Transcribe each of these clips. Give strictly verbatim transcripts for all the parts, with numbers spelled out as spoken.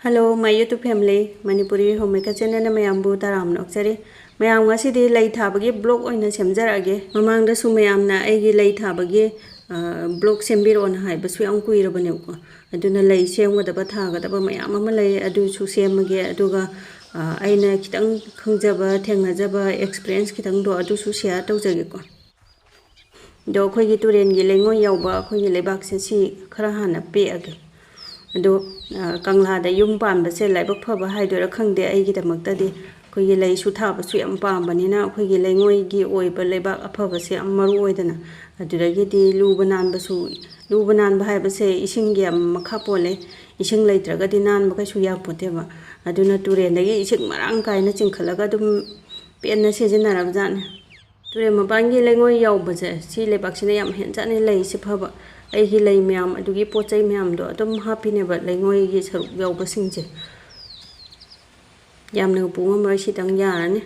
Hello, my YouTube family, Manipuri Homemaker channelꯅ ꯃꯌꯥꯝꯕꯨ ꯇꯔꯥꯝꯅ ꯑꯣꯛꯆꯔꯤ꯫ ꯃꯌꯥꯝ, ꯉꯁꯤꯗꯤ ꯂꯩ ꯊꯥꯕꯒꯤ vlog ꯑꯣꯏꯅ ꯁꯦꯝꯖꯔꯛꯑꯒꯦ꯫ ꯃꯃꯥꯡꯗꯁꯨ ꯃꯌꯥꯝꯅ ꯑꯩꯒꯤ ꯂꯩ ꯊꯥꯕꯒꯤ, ꯑ, vlog ꯁꯦꯝꯕꯤꯔꯛꯑꯣꯅ ꯍꯥꯏꯕꯁꯨ ꯌꯥꯝ ꯀꯨꯏꯔꯕꯅꯦꯕꯀꯣ꯫ ꯑꯗꯨꯅ ꯂꯩ ꯁꯦꯝꯒꯗꯕ, ꯊꯥꯒꯗꯕ ꯃꯌꯥꯝ ꯑꯃ ꯂꯩ, ꯑꯗꯨꯁꯨ ꯁꯦꯝꯃꯒꯦ꯫ ꯑꯗꯨꯒ, ꯑ, ꯑꯩꯅ ꯈꯤꯇꯪ ꯈꯪꯖꯕ, ꯊꯦꯡꯅꯖꯕ, experience ꯈꯤꯇꯪꯗꯣ ꯑꯗꯨꯁꯨ share ꯇꯧꯖꯒꯦꯀꯣ꯫ ꯑꯗꯣ ꯑꯩꯈꯣꯏꯒꯤ ꯇꯨꯔꯦꯟꯒꯤ ꯂꯩꯉꯣꯏ ꯌꯥꯎꯕ ꯑꯩꯈꯣꯏꯒꯤ ꯂꯩꯕꯥꯛꯁꯦ ꯁꯤ ꯈꯔ ꯍꯥꯟꯅ ꯄꯦꯛꯑꯒꯦ꯫ ꯑꯗꯣ, ꯑ, ꯀꯪꯂꯥꯗ ꯌꯨꯝ ꯄꯥꯟꯕꯁꯦ ꯂꯥꯏꯕꯛ ꯐꯕ ꯍꯥꯏꯗꯣꯏꯔꯥ ꯈꯪꯗꯦ, ꯑꯩꯒꯤꯗꯃꯛꯇꯗꯤ ꯑꯩꯈꯣꯏꯒꯤ ꯂꯩꯁꯨ ꯊꯥꯕꯁꯨ ꯌꯥꯝ ꯄꯥꯝꯕꯅꯤꯅ ꯑꯩꯈꯣꯏꯒꯤ ꯂꯩꯉꯣꯏꯒꯤ ꯑꯣꯏꯕ ꯂꯩꯕꯥꯛ ꯑꯐꯕꯁꯦ ꯌꯥꯝ ꯃꯔꯨ ꯑꯣꯏꯗꯅ꯫ ꯑꯗꯨꯗꯒꯤꯗꯤ ꯂꯨꯕ ꯅꯥꯟꯕꯁꯨ, ꯂꯨꯕ ꯅꯥꯟꯕ ꯍꯥꯏꯕꯁꯦ ꯏꯁꯤꯡꯒꯤ ꯌꯥꯝ ꯃꯈꯥ ꯄꯣꯜꯂꯦ꯫ ꯏꯁꯤꯡ ꯂꯩꯇ꯭ꯔꯒꯗꯤ ꯅꯥꯟꯕ ꯀꯩꯁꯨ ꯌꯥꯄꯣꯠꯇꯦꯕ꯫ ꯑꯗꯨꯅ ꯇꯨꯔꯦꯟꯗꯒꯤ ꯏꯁꯤꯡ ꯃꯔꯥꯡ ꯀꯥꯏꯅ ꯆꯤꯡꯈꯠꯂꯒ ꯑꯗꯨꯝ ꯄꯦꯟꯅ ꯁꯤꯖꯤꯟꯅꯔꯕꯖꯥꯠꯅꯤ꯫ ꯇꯨꯔꯦꯜ ꯃꯄꯥꯟꯒꯤ ꯂꯩꯉꯣꯏ ꯌꯥꯎꯕꯁꯦ, ꯁꯤ ꯂꯩꯕꯥꯛꯁꯤꯅ ꯌꯥꯝ ꯍꯦꯟꯖꯥꯠꯅꯤ ꯂꯩꯁꯦ ꯐꯕ꯫ ꯑꯩꯒꯤ ꯂꯩ ꯃꯌꯥꯝ, ꯑꯗꯨꯒꯤ ꯄꯣꯠ ꯆꯩ ꯃꯌꯥꯝꯗꯣ ꯑꯗꯨꯝ ꯍꯥꯞꯄꯤꯅꯦꯕ ꯂꯩꯉꯣꯏꯒꯤ ꯁꯔꯨꯛ ꯌꯥꯎꯕꯁꯤꯡꯁꯦ꯫ ꯌꯥꯝꯅ ꯄꯨ ꯉꯝꯃꯔꯣꯏ, ꯁꯤꯇꯪ ꯌꯥꯔꯅꯤ꯫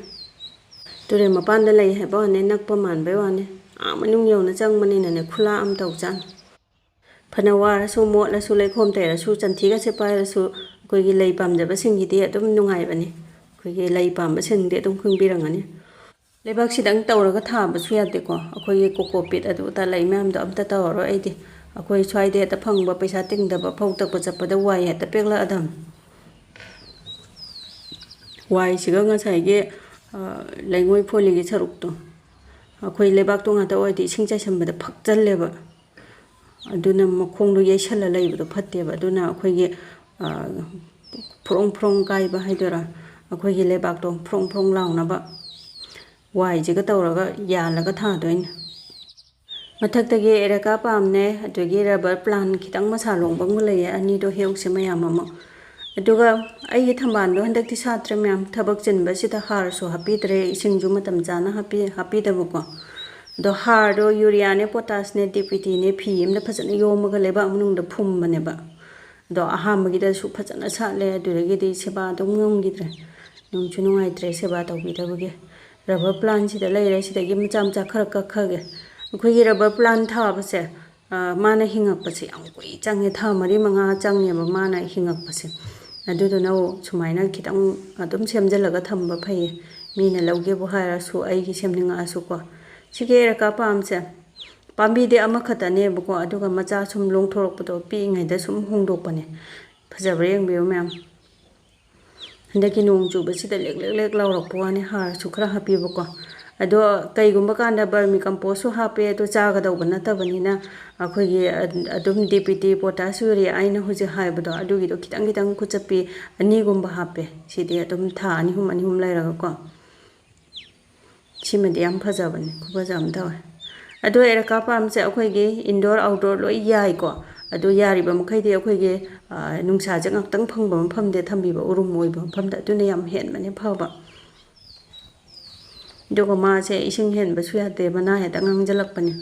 ꯇꯨꯔꯦꯜ ꯃꯄꯥꯟꯗ ꯂꯩ ꯍꯥꯏꯕ ꯋꯥꯅꯦ, ꯅꯛꯄ ꯃꯥꯟꯕꯩ ꯋꯥꯅꯦ꯫ ꯑꯥ ꯃꯅꯨꯡ ꯌꯧꯅ ꯆꯪꯕꯅꯤꯅꯅꯦ, ꯈꯨꯂꯥ ꯑꯃ ꯇꯧꯖꯥꯠꯅꯤ꯫ ꯐꯅ ꯋꯥꯔꯁꯨ, ꯃꯣꯠꯂꯁꯨ, ꯂꯩꯈꯣꯝ ꯇꯩꯔꯁꯨ, ꯆꯟꯊꯤꯒꯁꯦ ꯄꯥꯏꯔꯁꯨ, ꯑꯩꯈꯣꯏꯒꯤ ꯂꯩ ꯄꯥꯝꯖꯕꯁꯤꯡꯒꯤꯗꯤ ꯑꯗꯨꯝ ꯅꯨꯡꯉꯥꯏꯕꯅꯤ꯫ ꯑꯩꯈꯣꯏꯒꯤ ꯂꯩ ꯄꯥꯝꯕꯁꯤꯡꯗꯤ ꯑꯗꯨꯝ ꯈꯪꯕꯤꯔꯝꯒꯅꯤ꯫ ꯂꯩꯕꯥꯛꯁꯤꯗꯪ ꯇꯧꯔꯒ ꯊꯥꯕꯁꯨ ꯌꯥꯗꯦꯀꯣ꯫ ꯑꯩꯈꯣꯏꯒꯤ ꯀꯣꯀꯣꯄꯤꯠ ꯑꯗꯨ ꯑꯗꯥ ꯂꯩ ꯃꯌꯥꯝꯗꯣ ꯑꯝꯇ ꯇꯧꯔꯔꯣꯏ ꯑꯩꯗꯤ꯫ ꯑꯩꯈꯣꯏ ꯁ꯭ꯋꯥꯏꯗ ꯍꯦꯛꯇ ꯐꯪꯕ, ꯄꯩꯁꯥ ꯇꯤꯡꯗꯕ, ꯐꯧ ꯇꯛꯄ ꯆꯠꯄꯗ ꯋꯥꯏ ꯍꯦꯛꯇ ꯄꯦꯛꯂꯛꯑꯗꯝꯅꯤ꯫ ꯋꯥꯏꯁꯤꯒ ꯉꯁꯥꯏꯒꯤ, ꯑ, ꯂꯩꯉꯣꯏ ꯐꯣꯜꯂꯤꯒꯤ ꯁꯔꯨꯛꯇꯣ, ꯑꯩꯈꯣꯏ ꯂꯩꯕꯥꯛꯇꯣ ꯉꯥꯛꯇ ꯑꯣꯏꯔꯗꯤ ꯏꯁꯤꯡ ꯆꯥꯏꯁꯟꯕꯗ ꯐꯛꯆꯜꯂꯦꯕ꯫ ꯑꯗꯨꯅ ꯃꯈꯣꯡꯗꯣ ꯌꯩꯁꯜꯂ ꯂꯩꯕꯗꯣ ꯐꯠꯇꯦꯕ꯫ ꯑꯗꯨꯅ ꯑꯩꯈꯣꯏꯒꯤ, ꯑ, ꯐ꯭ꯔꯣꯡ ꯐ꯭ꯔꯣꯡ ꯀꯥꯏꯕ ꯍꯥꯏꯗꯣꯏꯔꯥ, ꯑꯩꯈꯣꯏꯒꯤ ꯂꯩꯕꯥꯛꯇꯣ ꯐ꯭ꯔꯣꯡ ꯐ꯭ꯔꯣꯡ ꯂꯥꯎꯅꯕ ꯋꯥꯏꯁꯤꯒ ꯇꯧꯔꯒ ꯌꯥꯜꯂꯒ ꯊꯥꯗꯣꯏꯅꯦ꯫ ꯃꯊꯛꯇꯒꯤ ꯑꯦꯔꯦꯀꯥ ꯄꯥꯝꯅꯦ, ꯑꯗꯒꯤ ꯔꯕꯔ ꯄ꯭ꯂꯥꯟ ꯈꯤꯇꯪ ꯃꯁꯥ ꯂꯣꯡꯕ ꯑꯃꯒ ꯂꯩꯌꯦ, ꯑꯅꯤꯗꯣ ꯍꯦꯛꯎꯁꯦ ꯃꯌꯥꯝ ꯑꯃ꯫ ꯑꯗꯨꯒ ꯑꯩꯒꯤ ꯊꯝꯕꯥꯜꯗꯣ ꯍꯟꯗꯛꯇꯤ ꯁꯥꯠꯇ꯭ꯔꯦ ꯃꯌꯥꯝ, ꯊꯕꯛ ꯆꯤꯟꯕꯁꯤꯗ ꯍꯥꯔꯁꯨ ꯍꯥꯞꯄꯤꯗ꯭ꯔꯦ, ꯏꯁꯤꯡꯁꯨ ꯃꯇꯝ ꯆꯥꯅ ꯍꯥꯞꯄꯤ-, ꯍꯥꯞꯄꯤꯗꯕꯀꯣ꯫ ꯑꯗꯣ ꯍꯥꯔꯗꯣ ꯌꯨꯔꯤꯌꯥꯅꯦ, ꯄꯣꯇꯥꯁꯅꯦ, ꯗꯤ ꯄꯤ ꯇꯤꯅꯦ ꯐꯤ ꯑꯃꯗ ꯐꯖꯅ ꯌꯣꯝꯃꯒ ꯂꯩꯕꯥꯛ ꯃꯅꯨꯡꯗ ꯐꯨꯝꯕꯅꯦꯕ꯫ ꯑꯗꯣ ꯑꯍꯥꯟꯕꯒꯤꯗꯁꯨ ꯐꯖꯅ ꯁꯥꯠꯂꯦ, ꯑꯗꯨꯗꯒꯤꯗꯤ ꯁꯦꯕꯥ ꯑꯗꯨꯝ ꯉꯝꯈꯤꯗ꯭ꯔꯦ꯫ ꯅꯨꯡꯁꯨ ꯅꯨꯡꯉꯥꯏꯇ꯭ꯔꯦ ꯁꯦꯕꯥ ꯇꯧꯕꯤꯗꯕꯒꯤ꯫ ꯔꯕꯔ ꯄ꯭ꯂꯥꯟꯁꯤꯗ ꯂꯩꯔꯦ, ꯁꯤꯗꯒꯤ ꯃꯆꯥ ꯃꯆꯥ ꯈꯔ ꯀꯛꯈ꯭ꯔꯒꯦ꯫ ꯑꯩꯈꯣꯏꯒꯤ ꯔꯕꯔ ꯄ꯭ꯂꯥꯟ ꯊꯥꯕꯁꯦ, ꯑ, ꯃꯥꯅ ꯍꯤꯡꯉꯛꯄꯁꯦ ꯌꯥꯝ ꯀꯨꯏ ꯆꯪꯉꯦ, ꯊꯥ ꯃꯔꯤ ꯃꯉꯥ ꯆꯪꯉꯦꯕ ꯃꯥꯅ ꯍꯤꯡꯉꯛꯄꯁꯦ꯫ ꯑꯗꯨꯗꯨꯅ ꯁꯨꯃꯥꯏꯅ ꯈꯤꯇꯪ ꯑꯗꯨꯝ ꯁꯦꯝꯖꯤꯜꯂꯒ ꯊꯝꯕ ꯐꯩꯌꯦ꯫ ꯃꯤꯅ ꯂꯧꯒꯦꯕꯨ ꯍꯥꯏꯔꯁꯨ, ꯑꯩꯒꯤ ꯁꯦꯝꯅꯤꯡꯉꯛꯑꯁꯨꯀꯣ꯫ ꯁꯤꯒꯤ ꯑꯦꯔꯀꯥ ꯄꯥꯝꯁꯦ ꯄꯥꯝꯕꯤꯗꯤ ꯑꯃꯈꯛꯇꯅꯦꯕꯀꯣ, ꯑꯗꯨꯒ ꯃꯆꯥ ꯁꯨꯝ ꯂꯣꯡꯊꯣꯔꯛꯄꯗꯣ ꯄꯤꯛꯏꯉꯩꯗ ꯁꯨꯝ ꯍꯣꯡꯗꯣꯛꯄꯅꯦ꯫ ꯐꯖꯕ꯭ꯔꯥ ꯌꯦꯡꯕꯤꯌꯨ ꯃꯌꯥꯝ꯫ ꯍꯟꯗꯛꯀꯤ ꯅꯣꯡ ꯆꯨꯕꯁꯤꯗ ꯂꯦꯛ ꯂꯦꯛ ꯂꯦꯛ ꯂꯥꯎꯔꯛꯄ ꯋꯥꯅꯤ, ꯍꯥꯔꯁꯨ ꯈꯔ ꯍꯥꯞꯄꯤꯕꯀꯣ꯫ ꯑꯗꯣ ꯀꯩꯒꯨꯝꯕ ꯀꯥꯟꯗ ꯕꯔꯃꯤ ꯀꯝꯄꯣꯁꯁꯨ ꯍꯥꯞꯄꯦ, ꯑꯗꯣ ꯆꯥꯒꯗꯧꯕ ꯅꯠꯇꯕꯅꯤꯅ ꯑꯩꯈꯣꯏꯒꯤ ꯑꯗꯨꯝ ꯗꯤ ꯄꯤ ꯇꯤ, ꯄꯣꯇꯥꯁ, ꯌꯨꯔꯤꯌꯥ ꯑꯩꯅ ꯍꯧꯖꯤꯛ ꯍꯥꯏꯕꯗꯣ, ꯑꯗꯨꯒꯤꯗꯣ ꯈꯤꯇꯪ ꯈꯤꯇꯪ ꯈꯨꯆꯞꯄꯤ ꯑꯅꯤꯒꯨꯝꯕ ꯍꯥꯞꯄꯦ꯫ ꯁꯤꯗꯤ ꯑꯗꯨꯝ ꯊꯥ ꯑꯅꯤ ꯑꯍꯨꯝ, ꯑꯅꯤ ꯑꯍꯨꯝ ꯂꯩꯔꯒꯀꯣ꯫ ꯁꯤꯃꯗꯤ ꯌꯥꯝ ꯐꯖꯕꯅꯦ, ꯈꯨꯐꯖ ꯑꯃ ꯇꯧꯋꯦ꯫ ꯑꯗꯣ ꯑꯦꯔꯀꯥ ꯄꯥꯝꯁꯦ ꯑꯩꯈꯣꯏꯒꯤ indoor outdoor ꯂꯣꯏ ꯌꯥꯏꯀꯣ꯫ ꯑꯗꯣ ꯌꯥꯔꯤꯕ ꯃꯈꯩꯗꯤ ꯑꯩꯈꯣꯏꯒꯤ, ꯑ, ꯅꯨꯡꯁꯥꯁꯦ ꯉꯥꯛꯇꯪ ꯐꯪꯕ ꯃꯐꯝꯗ ꯊꯝꯕꯤꯕ, ꯎꯔꯨꯝ ꯑꯣꯏꯕ ꯃꯐꯝꯗ, ꯑꯗꯨꯅ ꯌꯥꯝ ꯍꯦꯟꯕꯅꯦ ꯐꯕ꯫ ꯑꯗꯨꯒ ꯃꯥꯁꯦ ꯏꯁꯤꯡ ꯍꯦꯟꯕꯁꯨ ꯌꯥꯗꯦ, ꯃꯅꯥ ꯍꯦꯛꯇ ꯉꯥꯡꯁꯤꯜꯂꯛꯄꯅꯦ꯫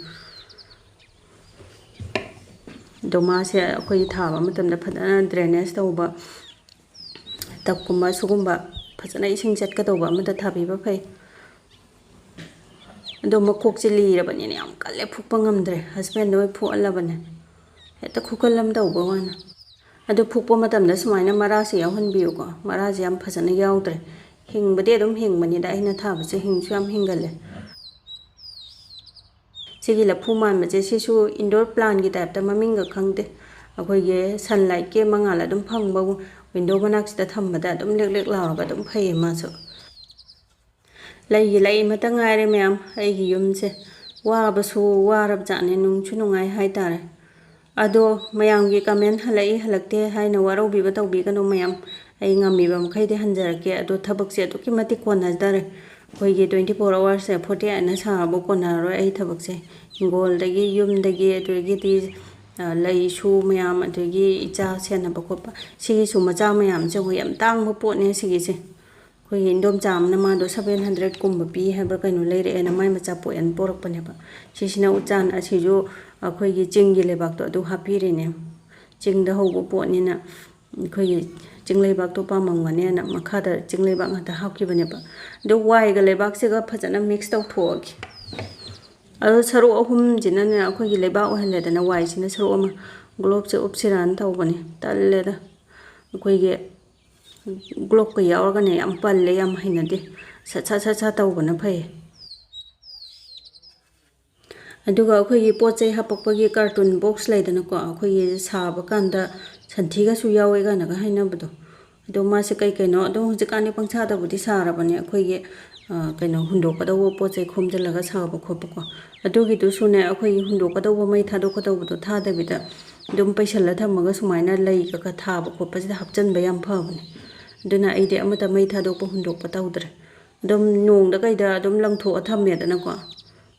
ꯑꯗꯣ ꯃꯥꯁꯦ ꯑꯩꯈꯣꯏꯒꯤ ꯊꯥꯕ ꯃꯇꯝꯗ ꯐꯖꯅ drainage ꯇꯧꯕ ꯇꯞꯀꯨꯝꯕ, ꯁꯤꯒꯨꯝꯕ ꯐꯖꯅ ꯏꯁꯤꯡ ꯆꯠꯀꯗꯧꯕ ꯑꯃꯗ ꯊꯥꯕꯤꯕ ꯐꯩ꯫ ꯑꯗꯣ ꯃꯈꯣꯛꯁꯦ ꯂꯤꯔꯕꯅꯤꯅ ꯌꯥꯝ ꯀꯜꯂꯦ, ꯐꯨꯛꯄ ꯉꯝꯗ꯭ꯔꯦ꯫ Husband ꯍꯣꯏ ꯐꯨꯛꯍꯜꯂꯕꯅꯦ, ꯍꯦꯛꯇ ꯈꯨꯀꯜ ꯑꯃ ꯇꯧꯕ ꯋꯥꯅ꯫ ꯑꯗꯣ ꯐꯨꯛꯄ ꯃꯇꯝꯗ ꯁꯨꯃꯥꯏꯅ ꯃꯔꯥꯁꯦ ꯌꯥꯎꯍꯟꯕꯤꯌꯨꯀꯣ꯫ ꯃꯔꯥꯁꯦ ꯌꯥꯝ ꯐꯖꯅ ꯌꯥꯎꯗ꯭ꯔꯦ꯫ ꯍꯤꯡꯕꯗꯤ ꯑꯗꯨꯝ ꯍꯤꯡꯕꯅꯤꯗ, ꯑꯩꯅ ꯊꯥꯕꯁꯦ ꯍꯤꯡꯁꯨ ꯌꯥꯝ ꯍꯤꯡꯒꯜꯂꯦ꯫ ꯁꯤꯒꯤ ꯂꯐꯨ ꯃꯥꯟꯕꯁꯦ, ꯁꯤꯁꯨ indoor plantꯀꯤ typeꯇ, ꯃꯃꯤꯡꯒ ꯈꯪꯗꯦ꯫ ꯑꯩꯈꯣꯏꯒꯤ sunlightꯀꯤ ꯃꯉꯥꯜ ꯑꯗꯨꯝ ꯐꯪꯕ window ꯃꯅꯥꯛꯁꯤꯗ ꯊꯝꯕꯗ ꯑꯗꯨꯝ ꯂꯦꯛ ꯂꯦꯛ ꯂꯥꯎꯔꯒ ꯑꯗꯨꯝ ꯐꯩꯌꯦ ꯃꯥꯁꯨ꯫ ꯂꯩꯒꯤ ꯂꯩ ꯑꯃꯇ ꯉꯥꯏꯔꯦ ꯃꯌꯥꯝ꯫ ꯑꯩꯒꯤ ꯌꯨꯝꯁꯦ ꯋꯥꯕꯁꯨ ꯋꯥꯔꯕꯖꯥꯠꯅꯦ, ꯅꯨꯡꯁꯨ ꯅꯨꯡꯉꯥꯏ ꯍꯥꯏꯇꯥꯔꯦ꯫ ꯑꯗꯣ ꯃꯌꯥꯝꯒꯤ comment ꯍꯜꯂꯛꯏ ꯍꯜꯂꯛꯇꯦ ꯍꯥꯏꯅ ꯋꯥꯔꯧꯕꯤꯕ ꯇꯧꯕꯤꯒꯅꯨ ꯃꯌꯥꯝ꯫ ꯑꯩ ꯉꯝꯃꯤꯕ ꯃꯈꯩꯗꯤ ꯍꯟꯖꯔꯛꯀꯦ꯫ ꯑꯗꯣ ꯊꯕꯛꯁꯦ ꯑꯗꯨꯛꯀꯤ ꯃꯇꯤꯛ ꯀꯣꯟꯅꯗꯔꯦ꯫ ꯑꯩꯈꯣꯏꯒꯤ twenty four hoursꯁꯦ forty eight hourꯅ ꯁꯥꯕ ꯀꯣꯟꯅꯔꯔꯣꯏ ꯑꯩ ꯊꯕꯛꯁꯦ꯫ ꯍꯤꯡꯒꯣꯜꯗꯒꯤ, ꯌꯨꯝꯗꯒꯤ, ꯑꯗꯒꯤꯗꯤ, ꯑ, ꯂꯩꯁꯨ ꯃꯌꯥꯝ, ꯑꯗꯒꯤ ꯏꯆꯥ ꯁꯦꯟꯅꯕ ꯈꯣꯠꯄ, ꯁꯤꯒꯤꯁꯨ ꯃꯆꯥ ꯃꯌꯥꯝꯁꯦ ꯑꯩꯈꯣꯏ ꯌꯥꯝ ꯇꯥꯡꯕ ꯄꯣꯠꯅꯦ ꯁꯤꯒꯤꯁꯦ꯫ ꯑꯩꯈꯣꯏꯒꯤ ꯏꯟꯗꯣꯝꯆꯥ ꯑꯃꯅ ꯃꯥꯗꯣ seven hundred ꯀꯨꯝꯕ ꯄꯤ ꯍꯥꯏꯕ꯭ꯔꯥ ꯀꯩꯅꯣ ꯂꯩꯔꯛꯑꯦꯅ, ꯃꯥꯏ ꯃꯆꯥ ꯄꯣꯛꯑꯦꯅ ꯄꯣꯔꯛꯄꯅꯦꯕ꯫ ꯁꯤꯁꯤꯅ ꯎꯆꯥꯟ, ꯑꯁꯤꯁꯨ ꯑꯩꯈꯣꯏꯒꯤ ꯆꯤꯡꯒꯤ ꯂꯩꯕꯥꯛꯇꯣ ꯑꯗꯨ ꯍꯥꯞꯄꯤꯔꯤꯅꯦ꯫ ꯆꯤꯡꯗ ꯍꯧꯕ ꯄꯣꯠꯅꯤꯅ ꯑꯩꯈꯣꯏꯒꯤ ꯆꯤꯡ ꯂꯩꯕꯥꯛꯇꯣ ꯄꯥꯝꯃꯝꯒꯅꯦꯅ ꯃꯈꯥꯗ ꯆꯤꯡ ꯂꯩꯕꯥꯛ ꯉꯥꯛꯇ ꯍꯥꯞꯈꯤꯕꯅꯦꯕ꯫ ꯑꯗꯣ ꯋꯥꯏꯒ ꯂꯩꯕꯥꯛꯁꯤꯒ ꯐꯖꯅ mix ꯇꯧꯊꯣꯛꯑꯒꯦ꯫ ꯑꯗꯣ ꯁꯔꯨꯛ ꯑꯍꯨꯝꯁꯤꯅꯅꯦ ꯑꯩꯈꯣꯏꯒꯤ ꯂꯩꯕꯥꯛ ꯑꯣꯏꯍꯜꯂꯦꯗꯅ, ꯋꯥꯏꯁꯤꯅ ꯁꯔꯨꯛ ꯑꯃ꯫ Globeꯁꯦ ꯎꯞꯁꯤꯔꯥꯅ ꯇꯧꯕꯅꯦ, ꯇꯜꯂꯦꯗ꯫ ꯑꯩꯈꯣꯏꯒꯤ ꯒ꯭ꯂꯣꯛꯀ ꯌꯥꯎꯔꯒꯅꯦ ꯌꯥꯝ ꯄꯜꯂꯦ, ꯌꯥꯝ ꯍꯩꯅꯗꯦ꯫ ꯁꯠ ꯁꯠ ꯁꯠ ꯁꯠ ꯇꯧꯕꯅ ꯐꯩ꯫ ꯑꯗꯨꯒ ꯑꯩꯈꯣꯏꯒꯤ ꯄꯣꯠ ꯆꯩ ꯍꯥꯄꯛꯄꯒꯤ ꯀꯥꯔꯇꯨꯟ ꯕꯣꯛꯁ ꯂꯩꯗꯅꯀꯣ, ꯑꯩꯈꯣꯏꯒꯤ ꯁꯥꯕ ꯀꯥꯟꯗ ꯁꯟꯊꯤꯒꯁꯨ ꯌꯥꯎꯋꯦ ꯀꯥꯏꯅꯒ ꯍꯥꯏꯅꯕꯗꯣ꯫ ꯑꯗꯣ ꯃꯥꯁꯦ ꯀꯩ ꯀꯩꯅꯣ ꯑꯗꯨꯝ ꯍꯧꯖꯤꯛꯀꯥꯟꯗꯤ ꯄꯪꯁꯥꯗꯕꯨꯗꯤ ꯁꯥꯔꯕꯅꯦ, ꯑꯩꯈꯣꯏꯒꯤ ꯀꯩꯅꯣ ꯍꯨꯟꯗꯣꯛꯀꯗꯧꯕ ꯄꯣꯠ ꯆꯩ ꯈꯣꯝꯖꯤꯜꯂꯒ ꯁꯥꯕ ꯈꯣꯠꯄꯀꯣ꯫ ꯑꯗꯨꯒꯤꯗꯨꯁꯨꯅꯦ, ꯑꯩꯈꯣꯏꯒꯤ ꯍꯨꯟꯗꯣꯛꯀꯗꯧꯕ, ꯃꯩ ꯊꯥꯗꯣꯛꯀꯗꯧꯕꯗꯣ ꯊꯥꯗꯕꯤꯗ ꯑꯗꯨꯝ ꯄꯩꯁꯜꯂ ꯊꯝꯃꯒ ꯁꯨꯃꯥꯏꯅ ꯂꯩ ꯀꯀꯥ ꯊꯥꯕ ꯈꯣꯠꯄꯁꯤꯗ ꯍꯥꯞꯆꯤꯟꯕ ꯌꯥꯝ ꯐꯕꯅꯦ꯫ ꯑꯗꯨꯅ ꯑꯩꯗꯤ ꯑꯃꯠꯇ ꯃꯩ ꯊꯥꯗꯣꯛꯄ ꯍꯨꯟꯗꯣꯛꯄ ꯇꯧꯗ꯭ꯔꯦ꯫ ꯑꯗꯨꯝ ꯅꯣꯡꯗ ꯀꯩꯗ ꯑꯗꯨꯝ ꯂꯪꯊꯣꯛꯑ ꯊꯝꯃꯦꯗꯅꯀꯣ꯫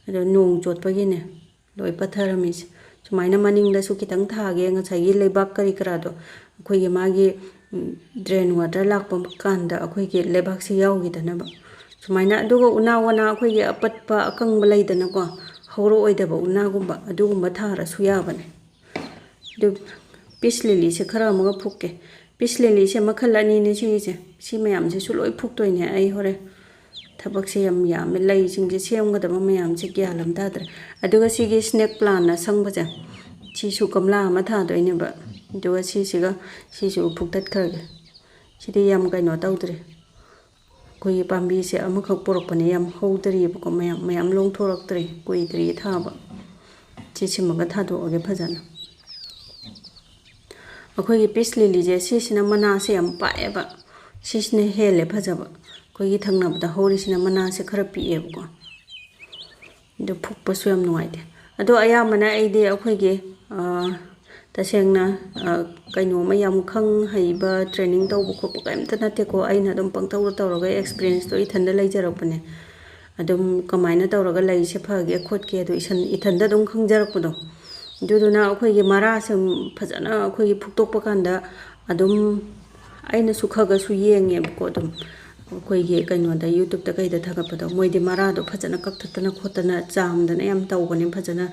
ꯑꯗꯣ ꯅꯣꯡ ꯆꯣꯠꯄꯒꯤꯅꯦ ꯂꯣꯏ ꯄꯠꯊꯔꯝꯃꯤꯁꯦ꯫ ꯁꯨꯃꯥꯏꯅ ꯃꯅꯤꯡꯗꯁꯨ ꯈꯤꯇꯪ ꯊꯥꯒꯦ, ꯉꯁꯥꯏꯒꯤ ꯂꯩꯕꯥꯛ ꯀꯔꯤ ꯀꯔꯥꯗꯣ, ꯑꯩꯈꯣꯏꯒꯤ ꯃꯥꯒꯤ ꯗ꯭ꯔꯦꯟ ꯋꯥꯇꯔ ꯂꯥꯛꯄ ꯀꯥꯟꯗ ꯑꯩꯈꯣꯏꯒꯤ ꯂꯩꯕꯥꯛꯁꯦ ꯌꯥꯎꯈꯤꯗꯅꯕ꯫ ꯁꯨꯃꯥꯏꯅ, ꯑꯗꯨꯒ ꯎꯅꯥ ꯋꯥꯅꯥ ꯑꯩꯈꯣꯏꯒꯤ ꯑꯄꯠꯄ ꯑꯀꯪꯕ ꯂꯩꯗꯅꯀꯣ, ꯍꯧꯔꯛꯑꯣꯏꯗꯕ ꯎꯅꯥꯒꯨꯝꯕ, ꯑꯗꯨꯒꯨꯝꯕ ꯊꯥꯔꯁꯨ ꯌꯥꯕꯅꯦ꯫ ꯑꯗꯨ ꯄꯤꯁ ꯂꯤꯂꯤꯁꯦ ꯈꯔ ꯑꯃꯒ ꯐꯨꯛꯀꯦ꯫ ꯄꯤꯁ ꯂꯤꯂꯤꯁꯦ ꯃꯈꯜ ꯑꯅꯤꯅꯦ ꯁꯤꯒꯤꯁꯦ꯫ ꯁꯤ ꯃꯌꯥꯝꯁꯤꯁꯨ ꯂꯣꯏ ꯐꯨꯛꯇꯣꯏꯅꯦ ꯑꯩ ꯍꯣꯔꯦꯟ꯫ ꯊꯕꯛꯁꯦ ꯌꯥꯝ ꯌꯥꯝꯃꯦ, ꯂꯩꯁꯤꯡꯁꯦ ꯁꯦꯝꯒꯗꯕ ꯃꯌꯥꯝꯁꯦ ꯒ꯭ꯌꯥꯟ ꯑꯃ ꯇꯥꯗ꯭ꯔꯦ꯫ ꯑꯗꯨꯒ ꯁꯤꯒꯤ ꯁ꯭ꯅꯦꯛ ꯄ꯭ꯂꯥꯟ ꯑꯁꯪꯕꯁꯦ, ꯁꯤꯁꯨ ꯒꯝꯂꯥ ꯑꯃ ꯊꯥꯗꯣꯏꯅꯦꯕ꯫ ꯑꯗꯨꯒ ꯁꯤꯁꯤꯒ ꯁꯤꯁꯨ ꯐꯨꯛꯇꯠꯈ꯭ꯔꯒꯦ꯫ ꯁꯤꯗꯤ ꯌꯥꯝ ꯀꯩꯅꯣ ꯇꯧꯗ꯭ꯔꯤ꯫ ꯑꯩꯈꯣꯏꯒꯤ ꯄꯥꯝꯕꯤꯁꯦ ꯑꯃꯈꯛ ꯄꯣꯔꯛꯄꯅꯦ, ꯌꯥꯝ ꯍꯧꯗ꯭ꯔꯤꯕꯀꯣ, ꯃꯌꯥꯝ ꯃꯌꯥꯝ ꯂꯣꯡꯊꯣꯔꯛꯇ꯭ꯔꯤ, ꯀꯨꯏꯗ꯭ꯔꯤ ꯊꯥꯕ꯫ ꯁꯤ ꯁꯤꯃꯒ ꯊꯥꯗꯣꯛꯑꯒꯦ ꯐꯖꯅ꯫ ꯑꯩꯈꯣꯏꯒꯤ ꯄꯤꯁ ꯂꯤꯂꯤꯁꯦ ꯁꯤꯁꯤꯅ ꯃꯅꯥꯁꯦ ꯌꯥꯝ ꯄꯥꯛꯑꯦꯕ, ꯁꯤꯁꯤꯅ ꯍꯦꯜꯂꯦ ꯐꯖꯕ꯫ ꯑꯩꯈꯣꯏꯒꯤ ꯊꯪꯅꯕꯗ ꯍꯧꯔꯤꯁꯤꯅ ꯃꯅꯥꯁꯦ ꯈꯔ ꯄꯤꯛꯑꯦꯕꯀꯣ꯫ ꯑꯗꯨ ꯐꯨꯛꯄꯁꯨ ꯌꯥꯝ ꯅꯨꯡꯉꯥꯏꯇꯦ꯫ ꯑꯗꯣ ꯑꯌꯥꯝꯕꯅ ꯑꯩꯗꯤ ꯑꯩꯈꯣꯏꯒꯤ, ꯑ, ꯇꯁꯦꯡꯅ, ꯑ, ꯀꯩꯅꯣꯝꯃ ꯌꯥꯝ ꯈꯪ ꯍꯩꯕ ꯇ꯭ꯔꯦꯅꯤꯡ ꯇꯧꯕ ꯈꯣꯠꯄ ꯀꯔꯤꯝꯇ ꯅꯠꯇꯦꯀꯣ꯫ ꯑꯩꯅ ꯑꯗꯨꯝ ꯄꯪꯇꯧꯗ ꯇꯧꯔꯒ ꯑꯦꯛꯁꯄꯤꯔꯤꯌꯦꯟꯁꯇꯣ ꯏꯊꯟꯗ ꯂꯩꯖꯔꯛꯄꯅꯦ꯫ ꯑꯗꯨꯝ ꯀꯃꯥꯏꯅ ꯇꯧꯔꯒ ꯂꯩꯁꯦ ꯐꯒꯦ ꯈꯣꯠꯀꯦ ꯑꯗꯣ ꯏꯁꯟ-, ꯏꯊꯟꯗ ꯑꯗꯨꯝ ꯈꯪꯖꯔꯛꯄꯗꯣ꯫ ꯑꯗꯨꯗꯨꯅ ꯑꯩꯈꯣꯏꯒꯤ ꯃꯔꯥꯁꯦ ꯐꯖꯅ ꯑꯩꯈꯣꯏꯒꯤ ꯐꯨꯛꯇꯣꯛꯄ ꯀꯥꯟꯗ ꯑꯗꯨꯝ ꯑꯩꯅꯁꯨ ꯈꯔ ꯈꯔꯁꯨ ꯌꯦꯡꯉꯦꯕꯀꯣ꯫ ꯑꯗꯨꯝ ꯑꯩꯈꯣꯏꯒꯤ ꯀꯩꯅꯣꯗ, ꯌꯨꯇ꯭ꯌꯨꯕꯇ ꯀꯩꯗ ꯊꯥꯒꯠꯄꯗꯣ, ꯃꯣꯏꯗꯤ ꯃꯔꯥꯗꯣ ꯐꯖꯅ ꯀꯛꯊꯠꯇꯅ ꯈꯣꯠꯇꯅ ꯆꯥꯝꯗꯅ ꯌꯥꯝ ꯇꯧꯕꯅꯦ ꯐꯖꯅ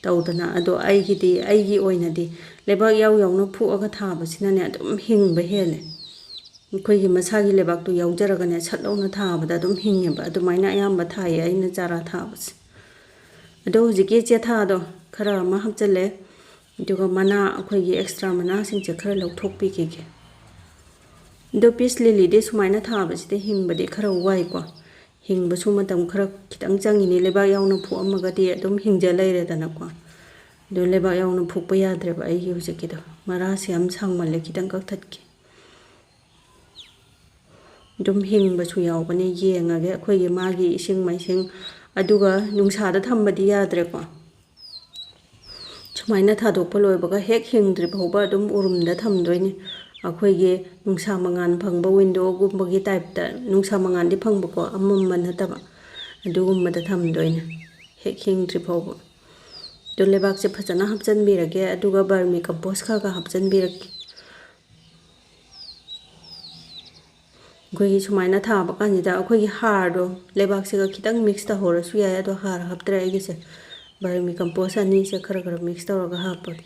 ꯇꯧꯗꯅ꯫ ꯑꯗꯣ ꯑꯩꯒꯤꯗꯤ, ꯑꯩꯒꯤ ꯑꯣꯏꯅꯗꯤ ꯂꯩꯕꯥꯛ ꯌꯥꯎ ꯌꯥꯎꯅ ꯐꯨꯛꯑꯒ ꯊꯥꯕꯁꯤꯅꯅꯦ ꯑꯗꯨꯝ ꯍꯤꯡꯕ ꯍꯦꯜꯂꯦ꯫ ꯑꯩꯈꯣꯏꯒꯤ ꯃꯁꯥꯒꯤ ꯂꯩꯕꯥꯛꯇꯣ ꯌꯥꯎꯖꯔꯒꯅꯦ ꯁꯠ ꯂꯥꯎꯅ ꯊꯥꯕꯗ ꯑꯗꯨꯝ ꯍꯤꯡꯉꯦꯕ꯫ ꯑꯗꯨꯃꯥꯏꯅ ꯑꯌꯥꯝꯕ ꯊꯥꯏꯌꯦ ꯑꯩꯅ ꯆꯥꯔꯥ ꯊꯥꯕꯁꯦ꯫ ꯑꯗꯣ ꯍꯧꯖꯤꯛꯀꯤ ꯆꯦꯊꯥꯗꯣ ꯈꯔ ꯑꯃ ꯍꯥꯞꯆꯤꯜꯂꯦ꯫ ꯑꯗꯨꯒ ꯃꯅꯥ, ꯑꯩꯈꯣꯏꯒꯤ ꯑꯦꯛꯁꯇ꯭ꯔꯥ ꯃꯅꯥꯁꯤꯡꯁꯦ ꯈꯔ ꯂꯧꯊꯣꯛꯄꯤꯈꯤꯒꯦ꯫ ꯑꯗꯣ ꯄꯤꯁ ꯂꯤꯂꯤꯗꯤ ꯁꯨꯃꯥꯏꯅ ꯊꯥꯕꯁꯤꯗꯤ ꯍꯤꯡꯕꯗꯤ ꯈꯔ ꯋꯥꯏꯀꯣ꯫ ꯍꯤꯡꯕꯁꯨ ꯃꯇꯝ ꯈꯔ ꯈꯤꯇꯪ ꯆꯪꯉꯤꯅꯤ꯫ ꯂꯩꯕꯥꯛ ꯌꯥꯎꯅ ꯐꯨꯛꯑꯝꯃꯒꯗꯤ ꯑꯗꯨꯝ ꯍꯤꯡꯖ ꯂꯩꯔꯦꯗꯅꯀꯣ꯫ ꯑꯗꯣ ꯂꯩꯕꯥꯛ ꯌꯥꯎꯅ ꯐꯨꯛꯄ ꯌꯥꯗ꯭ꯔꯦꯕ ꯑꯩꯒꯤ ꯍꯧꯖꯤꯛꯀꯤꯗꯣ꯫ ꯃꯔꯥꯁꯦ ꯌꯥꯝ ꯁꯥꯡꯃꯜꯂꯦ, ꯈꯤꯇꯪ ꯀꯛꯊꯠꯀꯦ꯫ ꯑꯗꯨꯝ ꯍꯤꯡꯕꯁꯨ ꯌꯥꯎꯕꯅꯦ, ꯌꯦꯡꯉꯒꯦ꯫ ꯑꯩꯈꯣꯏꯒꯤ ꯃꯥꯒꯤ ꯏꯁꯤꯡ ꯃꯥꯏꯁꯤꯡ, ꯑꯗꯨꯒ ꯅꯨꯡꯁꯥꯗ ꯊꯝꯕꯗꯤ ꯌꯥꯗ꯭ꯔꯦꯀꯣ꯫ ꯁꯨꯃꯥꯏꯅ ꯊꯥꯗꯣꯛꯄ ꯂꯣꯏꯕꯒ ꯍꯦꯛ ꯍꯤꯡꯗ꯭ꯔꯤ ꯐꯥꯎꯕ ꯑꯗꯨꯝ ꯎꯔꯨꯝꯗ ꯊꯝꯗꯣꯏꯅꯤ꯫ ꯑꯩꯈꯣꯏꯒꯤ ꯅꯨꯡꯁꯥ ꯃꯉꯥꯜ ꯐꯪꯕ ꯋꯤꯟꯗꯣꯒꯨꯝꯕꯒꯤ ꯇꯥꯏꯞꯇ, ꯅꯨꯡꯁꯥ ꯃꯉꯥꯜꯗꯤ ꯐꯪꯕꯀꯣ, ꯑꯃꯝꯕ ꯅꯠꯇꯕ, ꯑꯗꯨꯒꯨꯝꯕꯗ ꯊꯝꯗꯣꯏꯅꯤ ꯍꯦꯛ ꯍꯤꯡꯗ꯭ꯔꯤ ꯐꯥꯎꯕ꯫ ꯑꯗꯨ ꯂꯩꯕꯥꯛꯁꯦ ꯐꯖꯅ ꯍꯥꯞꯆꯤꯟꯕꯤꯔꯒꯦ, ꯑꯗꯨꯒ ꯕꯔꯃꯤ ꯀꯝꯄꯣꯁ ꯈꯔ ꯈꯔ ꯍꯥꯞꯆꯤꯟꯕꯤꯔꯛꯀꯦ꯫ ꯑꯩꯈꯣꯏꯒꯤ ꯁꯨꯃꯥꯏꯅ ꯊꯥꯕ ꯀꯥꯟꯁꯤꯗ ꯑꯩꯈꯣꯏꯒꯤ ꯍꯥꯔꯗꯣ ꯂꯩꯕꯥꯛꯁꯤꯒ ꯈꯤꯇꯪ ꯃꯤꯛꯁ ꯇꯧꯍꯧꯔꯁꯨ ꯌꯥꯏ, ꯑꯗꯣ ꯍꯥꯔ ꯍꯥꯞꯇ꯭ꯔꯦ ꯑꯩꯒꯤꯁꯦ꯫ ꯕꯔꯃꯤ ꯀꯝꯄꯣꯁ ꯑꯅꯤꯁꯦ ꯈꯔ ꯈꯔ ꯃꯤꯛꯁ ꯇꯧꯔꯒ ꯍꯥꯞꯄꯒꯦ꯫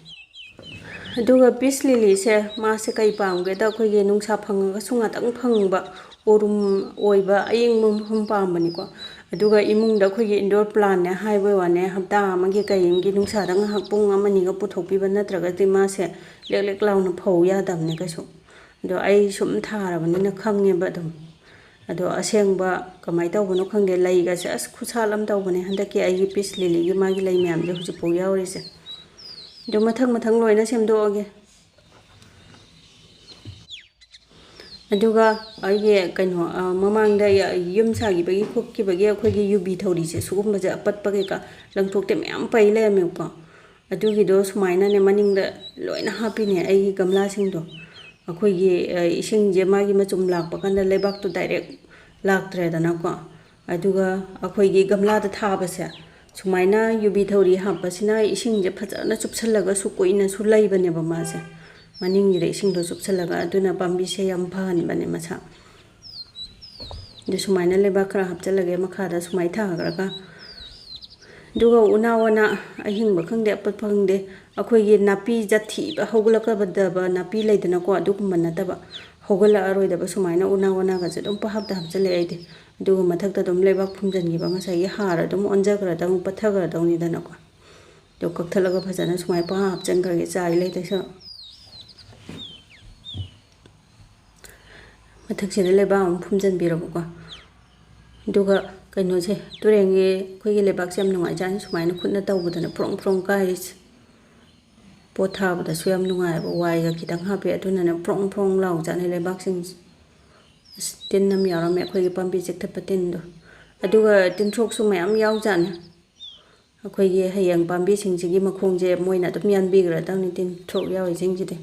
ꯑꯗꯨꯒ ꯄꯤꯁ ꯂꯤꯂꯤꯁꯦ ꯃꯥꯁꯦ ꯀꯩ ꯄꯥꯝꯒꯦꯗ, ꯑꯩꯈꯣꯏꯒꯤ ꯅꯨꯡꯁꯥ ꯐꯪꯉꯒꯁꯨ ꯉꯥꯛꯇꯪ ꯐꯪꯕ, ꯎꯔꯨꯝ ꯑꯣꯏꯕ ꯑꯌꯤꯡꯕ ꯃꯐꯝ ꯄꯥꯝꯕꯅꯤꯀꯣ꯫ ꯑꯗꯨꯒ ꯏꯃꯨꯡꯗ ꯑꯩꯈꯣꯏꯒꯤ ꯏꯟꯗꯣꯔ ꯄ꯭ꯂꯥꯟꯅꯦ ꯍꯥꯏꯕꯩ ꯋꯥꯅꯦ, ꯍꯞꯇꯥ ꯑꯃꯒꯤ ꯀꯩ ꯑꯃꯒꯤ ꯅꯨꯡꯁꯥꯗ ꯉꯥꯏꯍꯥꯛ ꯄꯨꯡ ꯑꯃꯅꯤꯒ ꯄꯨꯊꯣꯛꯄꯤꯕ ꯅꯠꯇ꯭ꯔꯒꯗꯤ ꯃꯥꯁꯦ ꯂꯦꯛ ꯂꯦꯛ ꯂꯥꯎꯅ ꯐꯧ ꯌꯥꯗꯕꯅꯦ ꯀꯩꯁꯨ꯫ ꯑꯗꯣ ꯑꯩ ꯁꯨꯝ ꯊꯥꯔꯕꯅꯤꯅ ꯈꯪꯉꯦꯕ ꯑꯗꯨꯝ꯫ ꯑꯗꯣ ꯑꯁꯦꯡꯕ ꯀꯃꯥꯏꯅ ꯇꯧꯕꯅꯣ ꯈꯪꯗꯦ, ꯂꯩꯒꯁꯦ ꯑꯁ ꯈꯨꯁꯥꯠ ꯑꯃ ꯇꯧꯕꯅꯦ ꯍꯟꯗꯛꯀꯤ ꯑꯩꯒꯤ ꯄꯤꯁ ꯂꯤꯂꯤꯒꯤ ꯃꯥꯒꯤ ꯂꯩ ꯃꯌꯥꯝꯁꯦ ꯍꯧꯖꯤꯛꯐꯥꯎ ꯌꯥꯎꯔꯤꯁꯦ꯫ ꯑꯗꯣ ꯃꯊꯪ ꯃꯊꯪ ꯂꯣꯏꯅ ꯁꯦꯝꯗꯣꯛꯑꯒꯦ꯫ ꯑꯗꯨꯒ ꯑꯩꯒꯤ ꯀꯩꯅꯣ, ꯑ, ꯃꯃꯥꯡꯗ ꯌ-, ꯌꯨꯝ ꯁꯥꯈꯤꯕꯒꯤ ꯈꯣꯠꯈꯤꯕꯒꯤ ꯑꯩꯈꯣꯏꯒꯤ ꯌꯨꯕꯤ ꯊꯧꯔꯤꯁꯦ, ꯁꯤꯒꯨꯝꯕꯁꯦ ꯑꯄꯠꯄ ꯀꯩꯀꯥ ꯂꯪꯊꯣꯛꯇꯦ ꯃꯌꯥꯝ ꯄꯩ ꯂꯩꯔꯝꯃꯦꯕꯀꯣ꯫ ꯑꯗꯨꯒꯤꯗꯣ ꯁꯨꯃꯥꯏꯅꯅꯦ ꯃꯅꯤꯡꯗ ꯂꯣꯏꯅ ꯍꯥꯞꯄꯤꯅꯦ ꯑꯩꯒꯤ ꯒꯝꯂꯥꯁꯤꯡꯗꯣ꯫ ꯑꯩꯈꯣꯏꯒꯤ, ꯑ, ꯏꯁꯤꯡꯁꯦ ꯃꯥꯒꯤ ꯃꯆꯨꯝ ꯂꯥꯛꯄ ꯀꯥꯟꯗ ꯂꯩꯕꯥꯛꯇꯣ ꯗꯥꯏꯔꯦꯛ ꯂꯥꯛꯇ꯭ꯔꯦꯗꯅꯀꯣ꯫ ꯑꯗꯨꯒ ꯑꯩꯈꯣꯏꯒꯤ ꯒꯝꯂꯥꯗ ꯊꯥꯕꯁꯦ, ꯁꯨꯃꯥꯏꯅ ꯌꯨꯕꯤ ꯊꯧꯔꯤ ꯍꯥꯞꯄꯁꯤꯅ ꯏꯁꯤꯡꯁꯦ ꯐꯖꯅ ꯆꯨꯞꯁꯜꯂꯒꯁꯨ ꯀꯨꯏꯅꯁꯨ ꯂꯩꯕꯅꯦꯕ ꯃꯥꯁꯦ꯫ ꯃꯅꯤꯡꯒꯤꯗ ꯏꯁꯤꯡꯗꯣ ꯆꯨꯞꯁꯜꯂꯒ, ꯑꯗꯨꯅ ꯄꯥꯝꯕꯤꯁꯦ ꯌꯥꯝ ꯐꯍꯟꯕꯅꯦ ꯃꯁꯥ꯫ ꯑꯗꯨ ꯁꯨꯃꯥꯏꯅ ꯂꯩꯕꯥꯛ ꯈꯔ ꯍꯥꯞꯆꯜꯂꯒꯦ ꯃꯈꯥꯗ ꯁꯨꯃꯥꯏꯅ ꯊꯥꯈ꯭ꯔꯒ꯫ ꯑꯗꯨꯒ ꯎꯅꯥ ꯋꯥꯅꯥ ꯑꯍꯤꯡꯕ ꯈꯪꯗꯦ, ꯑꯄꯠꯄ ꯈꯪꯗꯦ, ꯑꯩꯈꯣꯏꯒꯤ ꯅꯥꯄꯤ ꯖꯥꯊꯤꯕ, ꯍꯧꯒꯠꯂꯛꯀꯗꯕ ꯅꯥꯄꯤ ꯂꯩꯗꯅꯀꯣ, ꯑꯗꯨꯒꯨꯝꯕ ꯅꯠꯇꯕ, ꯍꯧꯒꯠꯂꯛꯑꯔꯣꯏꯗꯕ ꯁꯨꯃꯥꯏꯅ ꯎꯅꯥ ꯋꯥꯅꯥꯒꯁꯦ ꯑꯗꯨꯝ ꯄꯪꯍꯥꯞꯇ ꯍꯥꯞꯆꯜꯂꯦ ꯑꯩꯗꯤ꯫ ꯑꯗꯨꯒ ꯃꯊꯛꯇ ꯑꯗꯨꯝ ꯂꯩꯕꯥꯛ ꯐꯨꯝꯖꯤꯟꯈꯤꯕ ꯉꯁꯥꯏꯒꯤ ꯍꯥꯔ ꯑꯗꯨꯝ ꯑꯣꯟꯖꯈ꯭ꯔꯗꯧꯅꯤ, ꯄꯠꯊꯈ꯭ꯔꯗꯧꯅꯤꯗꯅꯀꯣ꯫ ꯑꯗꯨ ꯀꯛꯊꯠꯂꯒ ꯐꯖꯅ ꯁꯨꯃꯥꯏꯅ ꯄꯪꯍꯥꯞ ꯍꯥꯞꯆꯤꯟꯈ꯭ꯔꯒꯦ, ꯆꯥꯏ ꯂꯩꯗꯣꯏ ꯁꯔꯨꯛ꯫ ꯃꯊꯛꯁꯤꯗ ꯂꯩꯕꯥꯛ ꯑꯃ ꯐꯨꯝꯖꯤꯟꯕꯤꯔꯕꯀꯣ꯫ ꯑꯗꯨꯒ ꯀꯩꯅꯣꯁꯦ, ꯇꯨꯔꯦꯟꯒꯤ ꯑꯩꯈꯣꯏꯒꯤ ꯂꯩꯕꯥꯛꯁꯦ ꯌꯥꯝ ꯅꯨꯡꯉꯥꯏꯖꯥꯠꯅꯤ, ꯁꯨꯃꯥꯏꯅ ꯈꯨꯠꯅ ꯇꯧꯕꯗꯅ ꯐ꯭ꯔꯣꯡ ꯐ꯭ꯔꯣꯡ ꯀꯥꯏꯔꯤꯁꯦ꯫ ꯄꯣꯠ ꯊꯥꯕꯗꯁꯨ ꯌꯥꯝ ꯅꯨꯡꯉꯥꯏꯕ, ꯋꯥꯏꯒ ꯈꯤꯇꯪ ꯍꯥꯞꯄꯦ, ꯑꯗꯨꯅꯅꯦ ꯐ꯭ꯔꯣꯡ ꯐ꯭ꯔꯣꯡ ꯂꯥꯎꯖꯥꯠꯅꯤ ꯂꯩꯕꯥꯛꯁꯤꯡꯁꯦ꯫ ꯑꯁ, ꯇꯤꯟ ꯑꯃ ꯌꯥꯎꯔꯝꯃꯦ, ꯑꯩꯈꯣꯏꯒꯤ ꯄꯥꯝꯕꯤ ꯆꯤꯛꯊꯠꯄ ꯇꯤꯟꯗꯣ꯫ ꯑꯗꯨꯒ ꯇꯤꯟꯊ꯭ꯔꯣꯛꯁꯨ ꯃꯌꯥꯝ ꯌꯥꯎꯖꯥꯠꯅꯤ꯫ ꯑꯩꯈꯣꯏꯒꯤ ꯍꯌꯦꯡ ꯄꯥꯝꯕꯤꯁꯤꯡꯁꯤꯒꯤ ꯃꯈꯣꯡꯁꯦ ꯃꯣꯏꯅ ꯑꯗꯨꯝ ꯌꯥꯟꯕꯤꯈ꯭ꯔꯗꯧꯅꯤ, ꯇꯤꯟꯊ꯭ꯔꯣꯛ ꯌꯥꯎꯔꯤꯁꯤꯡꯁꯤꯗꯤ꯫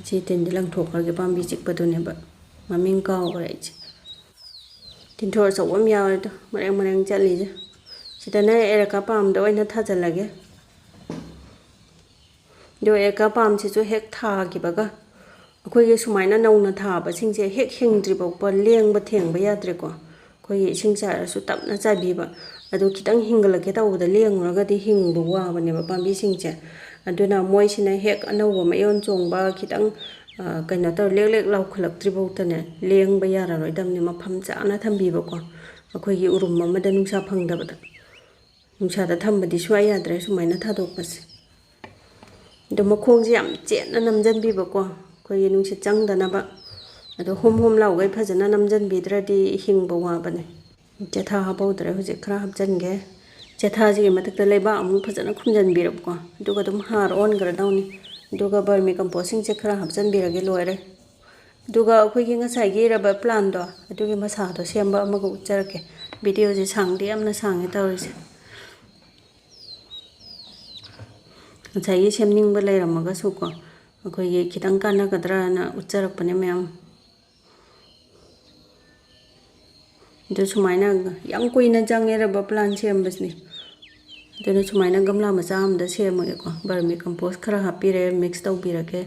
ꯁꯤ ꯇꯤꯟꯗꯤ ꯂꯪꯊꯣꯛꯈ꯭ꯔꯒꯦ, ꯄꯥꯝꯕꯤ ꯆꯤꯛꯄꯗꯨꯅꯦꯕ꯫ ꯃꯃꯤꯡ ꯀꯥꯎꯈ꯭ꯔꯦ ꯑꯩꯁꯦ꯫ ꯇꯤꯟꯊ꯭ꯔꯣꯛ ꯑꯆꯧꯕ ꯑꯃ ꯌꯥꯎꯔꯦ ꯑꯗꯣ, ꯃꯔꯦꯡ ꯃꯔꯦꯡ ꯆꯠꯂꯤꯁꯦ꯫ ꯁꯤꯗꯅ ꯑꯦꯔꯦꯀꯥ ꯄꯥꯝꯗ ꯑꯣꯏꯅ ꯊꯥꯖꯤꯜꯂꯒꯦ꯫ ꯑꯗꯣ ꯑꯦꯔꯦꯀꯥ ꯄꯥꯝꯁꯤꯁꯨ ꯍꯦꯛ ꯊꯥꯈꯤꯕꯒ ꯑꯩꯈꯣꯏꯒꯤ ꯁꯨꯃꯥꯏꯅ ꯅꯧꯅ ꯊꯥꯕꯁꯤꯡꯁꯦ ꯍꯦꯛ ꯍꯤꯡꯗ꯭ꯔꯤ ꯐꯥꯎꯕ ꯂꯦꯡꯕ ꯊꯦꯡꯕ ꯌꯥꯗ꯭ꯔꯦꯀꯣ꯫ ꯑꯩꯈꯣꯏꯒꯤ ꯏꯁꯤꯡ ꯆꯥꯏꯔꯁꯨ ꯇꯞꯅ ꯆꯥꯏꯕꯤꯕ꯫ ꯑꯗꯨ ꯈꯤꯇꯪ ꯍꯤꯡꯒꯠꯂꯛꯀꯦ ꯇꯧꯕꯗ ꯂꯦꯡꯉꯨꯔꯒꯗꯤ ꯍꯤꯡꯕ ꯋꯥꯕꯅꯦꯕ ꯄꯥꯝꯕꯤꯁꯤꯡꯁꯦ꯫ ꯑꯗꯨꯅ ꯃꯣꯏꯁꯤꯅ ꯍꯦꯛ ꯑꯅꯧꯕ ꯃꯌꯣꯟ ꯆꯣꯡꯕ, ꯈꯤꯇꯪ, ꯑ, ꯀꯩꯅꯣ ꯇꯧꯔ ꯂꯦꯛ ꯂꯦꯛ ꯂꯥꯎꯈꯠꯂꯛꯇ꯭ꯔꯤ ꯐꯥꯎꯗꯅꯦ ꯂꯦꯡꯕ ꯌꯥꯔꯔꯣꯏꯗꯕꯅꯤ, ꯃꯐꯝ ꯆꯥꯅ ꯊꯝꯕꯤꯕꯀꯣ꯫ ꯑꯩꯈꯣꯏꯒꯤ ꯎꯔꯨꯝ ꯑꯃꯗ ꯅꯨꯡꯁꯥ ꯐꯪꯗꯕꯗ꯫ ꯅꯨꯡꯁꯥꯗ ꯊꯝꯕꯗꯤ ꯁꯨꯡꯌꯥ ꯌꯥꯗ꯭ꯔꯦ ꯁꯨꯃꯥꯏꯅ ꯊꯥꯗꯣꯛꯄꯁꯦ꯫ ꯑꯗꯣ ꯃꯈꯣꯡꯁꯦ ꯌꯥꯝ ꯆꯦꯠꯅ ꯅꯝꯁꯤꯟꯕꯤꯕꯀꯣ, ꯑꯩꯈꯣꯏꯒꯤ ꯅꯨꯡꯁꯤꯠ ꯆꯪꯗꯅꯕ꯫ ꯑꯗꯣ ꯍꯨꯝ ꯍꯨꯝ ꯂꯥꯎꯒꯩ ꯐꯖꯅ ꯅꯝꯁꯤꯟꯕꯤꯗ꯭ꯔꯗꯤ ꯍꯤꯡꯕ ꯋꯥꯕꯅꯦ꯫ ꯆꯦꯊꯥ ꯍꯥꯞꯍꯧꯗ꯭ꯔꯦ, ꯍꯧꯖꯤꯛ ꯈꯔ ꯍꯥꯞꯆꯤꯟꯒꯦ꯫ ꯆꯦꯊꯥꯁꯤꯒꯤ ꯃꯊꯛꯇ ꯂꯩꯕꯥꯛ ꯑꯃꯨꯛ ꯐꯖꯅ ꯈꯨꯝꯖꯤꯟꯕꯤꯔꯕꯀꯣ, ꯑꯗꯨꯒ ꯑꯗꯨꯝ ꯍꯥꯔ ꯑꯣꯟꯈ꯭ꯔꯗꯧꯅꯤ꯫ ꯑꯗꯨꯒ ꯕꯔꯃꯤ ꯀꯝꯄꯣꯁꯁꯤꯡꯁꯦ ꯈꯔ ꯍꯥꯞꯆꯤꯟꯕꯤꯔꯒꯦ, ꯂꯣꯏꯔꯦ꯫ ꯑꯗꯨꯒ ꯑꯩꯈꯣꯏꯒꯤ ꯉꯁꯥꯏꯒꯤ ꯔꯕꯔ ꯄ꯭ꯂꯥꯟꯗꯣ, ꯑꯗꯨꯒꯤ ꯃꯁꯥꯗꯣ ꯁꯦꯝꯕ ꯑꯃꯒ ꯎꯠꯆꯔꯛꯀꯦ꯫ ꯚꯤꯗꯤꯑꯣꯁꯦ ꯁꯥꯡꯗꯤ ꯌꯥꯝꯅ ꯁꯥꯡꯉꯦ ꯇꯧꯔꯤꯁꯦ꯫ ꯉꯁꯥꯏꯒꯤ ꯁꯦꯝꯅꯤꯡꯕ ꯂꯩꯔꯝꯃꯒꯁꯨꯀꯣ, ꯑꯩꯈꯣꯏꯒꯤ ꯈꯤꯇꯪ ꯀꯥꯟꯅꯒꯗ꯭ꯔꯥꯅ ꯎꯠꯆꯔꯛꯄꯅꯦ ꯃꯌꯥꯝ꯫ ꯑꯗꯨ ꯁꯨꯃꯥꯏꯅ ꯌꯥꯝ ꯀꯨꯏꯅ ꯆꯪꯉꯦ ꯔꯕꯔ ꯄ꯭ꯂꯥꯟ ꯁꯦꯝꯕꯁꯤꯗꯤ꯫ ꯑꯗꯨꯅ ꯁꯨꯃꯥꯏꯅ ꯒꯝꯂꯥ ꯃꯆꯥ ꯑꯃꯗ ꯁꯦꯝꯃꯒꯦꯀꯣ꯫ ꯕꯔꯃꯤ ꯀꯝꯄꯣꯁ ꯈꯔ ꯍꯥꯞꯄꯤꯔꯦ, ꯃꯤꯛꯁ ꯇꯧꯕꯤꯔꯒꯦ꯫